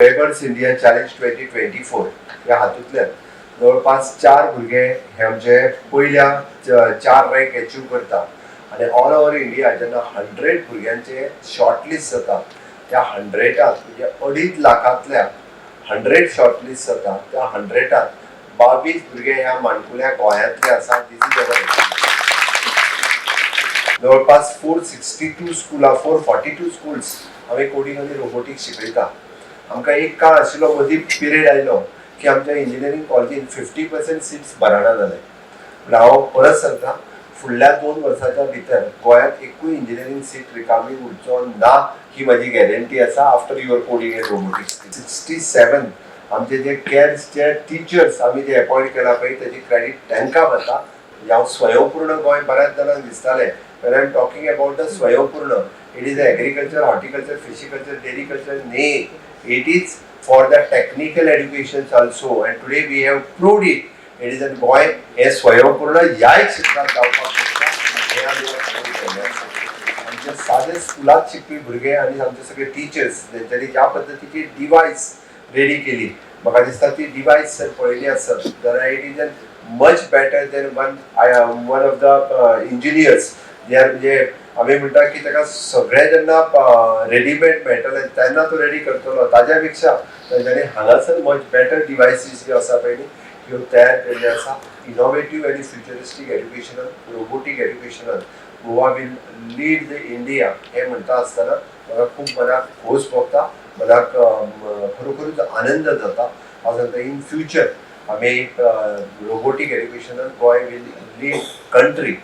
Webberz India Challenge 2024 ह्या हातूंतल्यान जवळपास चार भुरगे हे आमचे पयल्या चार रँक एचीव करता आनी ऑल ओवर इंडिया जेन्ना 100 भुरग्यांचे शॉर्ट लिस्ट जाता, त्या 100त, म्हणजे 2.5 लाखांतल्या 100 शॉर्ट लिस्ट जाता, त्या 100त 22 भुरगे ह्या माणकुल्या गोंयांतले आसा. This is our. जवळपास 462 स्कुलां, 442 स्कुल्स आमी कोडिंग आनी रोबोटिक्स शिकयता. आमकां एक काळ आशिल्लो, मदीं पिरियड आयलो की आमच्या इंजिनियरींग कॉलेजीन 50% सिट्स भरना जाले. पूण हांव परत सांगता, फुडल्या 2 वर्साच्या भितर गोंयांत एकूय इंजिनियरींग सीट रिकामी उरचो ना ही म्हाजी गॅरंटी आसा, after your coding and robotics. 67 आमचे जे कॅर्सचे टिचर्स आमी जे अपॉयंट केला पळय, तेजी क्रेडीट तांकां वता. म्हणजे हांव स्वयंपूर्ण गोंय बऱ्याच जाणांक दिसतालें. When I am talking about the स्वयंपूर्ण, it is agriculture, horticulture, fishiculture, dairyculture न्ही, it is for the technical education also, and today we have proved it. It is an Goa हे स्वयंपूर्ण ह्याय क्षेत्रात जावपाक शकता हे आमी आज prove केल्लें आसा. आमचे सादे स्कुलांत शिकपी भुरगे आनी आमचे सगळे टिचर्स, तेंच्यांनी ज्या पद्दतीची डिवायस रेडी केली, म्हाका दिसता ती डिवायस जर पळयली आसत जाल्यार it is an much better than one of the engineers. जे म्हणजे आमी म्हणटा की ताका सगळें जेन्ना रेडीमेड मेळटलें तेन्ना तो रेडी करतलो, ताज्या पेक्षा तेंच्यांनी हांगासर मच बेटर डिवायसीस ज्यो आसा पळय न्ही, ह्यो तयार केल्ल्यो आसा. इनोवेटीव आनी फ्युचरिस्टीक एज्युकेशनान, robotic एज्युकेशनान Goa will lead the India हें म्हणटा आसतना म्हाका खूब मनाक खोस भोगता, मनाक खरोखरूच आनंद जाता. हांव सांगता, इन फ्युचर आमी रोबोटीक एज्युकेशनान गोंय will lead country.